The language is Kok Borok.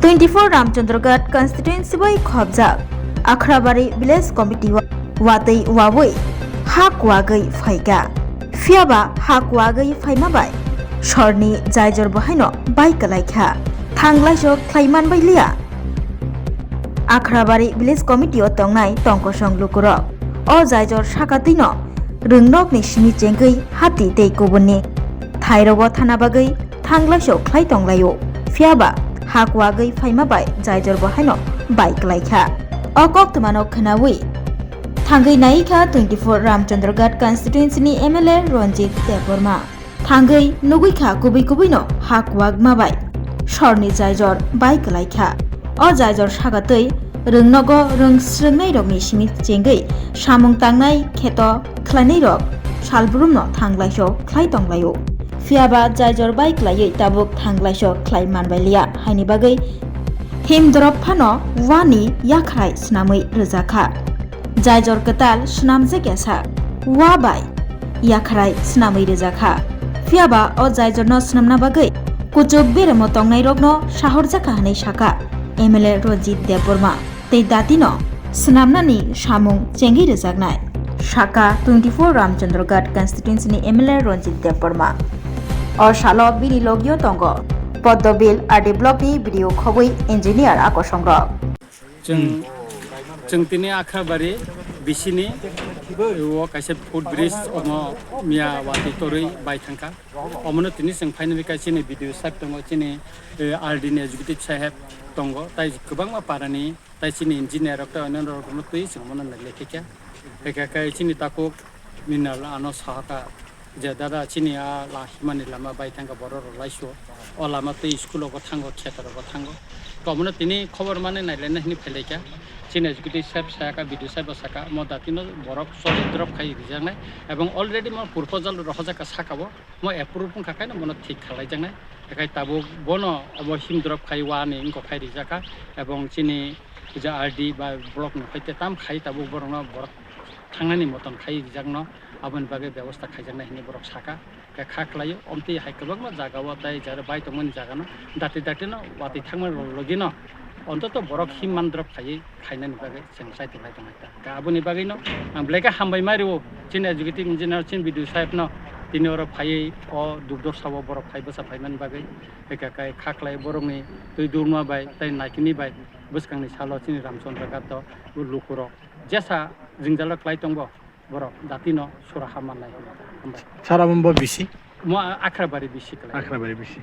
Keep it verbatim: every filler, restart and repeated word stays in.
Twenty four Ramchandraghat constituency bai khobjak Akhrabari village committee o watwi wawi ha kuwagwi phaikha. Phiyaba ha kuwagwi phaima bai sorni jaijor bo haino bai kwlaikha. Thanglaiso khlai manbai liya. Akhrabari village committee o tongnai tongkosong lukurok o jaijor sakatwino rwngnokni simi chengwi hati tei kubunni thairogo thana bagwi thanglaiso khlai tonglaio. Phiyaba ha kuwagwi phaima bai jaijor bo haino bai kwlaikha. O koktwmano khwnawi thangwi naikha twenty four Ramchandraghat constituency ni M L A Ranjit Debbarma. Thangwi nugwi kha kubui kubui no ha kuwagma bai sorni jaijor bai kwlaikha. O jaijor sakatwi rwngnogo rwng swrwngnairokni simi chengwi samung tangnai kheto khlainairok salbrumno thanglaiso khlai tonglaio. Phiyaba jaijor bai kwlaiwi tabuk thanglaiso khlai manbailiya haini bagwi himdorop phano wani yakhrai swnamwi rwjakha. Jaijor kwtal swnamjak ya sak wa bai yakhrai swnamwi rwjakha. Phiyaba o jaijorno swnamna bagwi kuchuk beremo tongnairokno sahorjakha hwnwi sakha M L A Ranjit Debbarma. Tei datino swnamnani samung chengwi rwjaknai, sakha twenty four Ramchandraghat constituency ni M L A Ranjit Debbarma. O salo bini logio tongo Poddobil R D block ni B D O khobwi engineer akosongrok. Chwng, chwng tini Akhrabari bisini o kaisa foot bridge omo miya watwi torwi bai thangkha. Omono tini chwng finally kaisa chini B D O saheb tongo, chini, eh, R D ni executive saheb tongo, tai kwbangma parani Tai chini engineer rok tei onno rok no twi chwng mano na lekhe khe. Lekhe khe chini takhuk Minal ano sahaka je dada chini a la himani lama bai thangkha borok rok laisuo. O lama twi school rogo thango, kheto rogo thango. Tomono tini khobor mani nailaina hini phailaikha. Chini executive saheb sahaka, B D O saheb bo saka, mo datino borok solid drop khai rijaknai. Ebong already mo proposal rohorjakha sakao. Mo approve wngkha khe no bono thik khalaijaknai. Haikhe tabuk bono obo himdrop khai wani wngkok khai rijak kha, ebong chini je R D ba block ni phaite tam khai tabuk borokno borok thangnani moton khai rijakno aboni bagwi bebosta khaijaknai hinwi borok sakha. Khe kha khlaio, omtwi hai kwbangma jagao tei jara bai tongmani jagano dati dati no watwi thangmani logino ontoto borok him mandrop khaiwi khainani bagwi chwng chaitok lai tongkha. Khe aboni bagwino ang belai khe hambai ma rio chini executive engineer chini B D O saheb no tini oro phaiwi o dukdorsao borok phai bwsa phaimani bagwi. Hwnkhe kha khlai borokni twi durma bai tei naikini bai bwskangni salo chini Ramchandra Ghat o lukurok jesa jwngjalo khlai tongbo borok datino suraha mannai. Hambai. Sara mumbo bisi? Mo Akhrabari bisi khlai. Akhrabari bisi.